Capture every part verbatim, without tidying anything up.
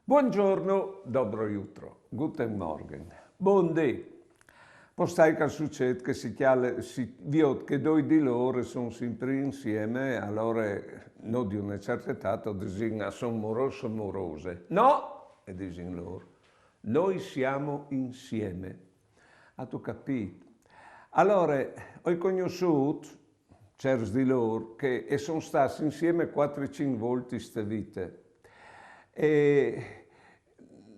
Buongiorno, dobro jutro, guten Morgen, bundì. Po sai che al sucêt che si cjale, si viôt che doi di lôr a son simpri insiemi, alore nô di une cierte etât o disìn: "Ah, a son morôs e morose." "No", a disin lôr, "noi siamo insieme." Âstu capît? Alore, o ai cognossût cierts di lôr che a son stâts insiemi cuatri cinc voltis te vite. E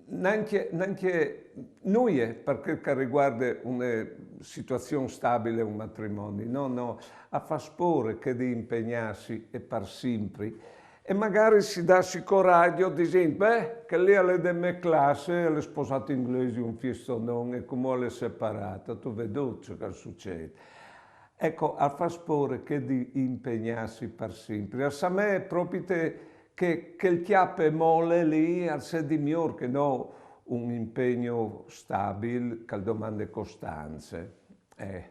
nancje, nancje nuie par chel che al rivuarde une situazion stabile, un matrimoni. No, no, al fâs pôre chê di impegnâsi e par simpri. E magari si dâsi coragjo disint: "Beh, chel li al è de mê classe, al è sposât in glesie, un fiestonon, e cumò al è separât." Tu vês ce che al sucêt. Eco, al fâs pôre chê di impegnâsi par simpri. Al somee propit che, che chel cjape e mole li al sedi miôr che no un impegn stabil che al domande costance. Eh,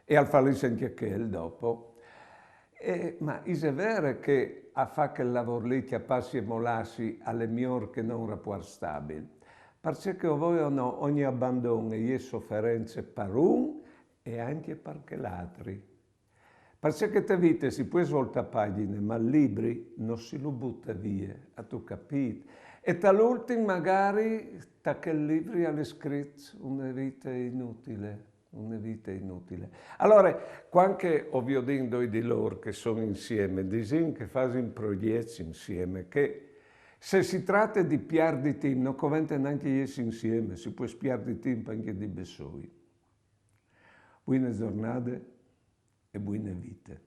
e al falìs ancje chel dopo. Eh, ma ise vere che a fâ chel lavôr li, cjapâsi e molâsi, al è miôr che no un rapuart stabil? Parcè che, o vuei o no, ogni abandon e je soference par un e ancje par chel altri. Parcè che te vite si pues voltâ pagjine, ma il libri no si lu bute vie, âstu capît? E tal ultin magari ta chel libri al è scrit une vite inutile, une vite inutile. Alore, cuant che o viodìn doi di lôr che a son insiemi, disìn che a fasin progjets insiemi, che se si trate di pierdi timp, no covente nancje jessi insiemi, si pues pierdi timp ancje di bessôi. Buine zornade e buine vite.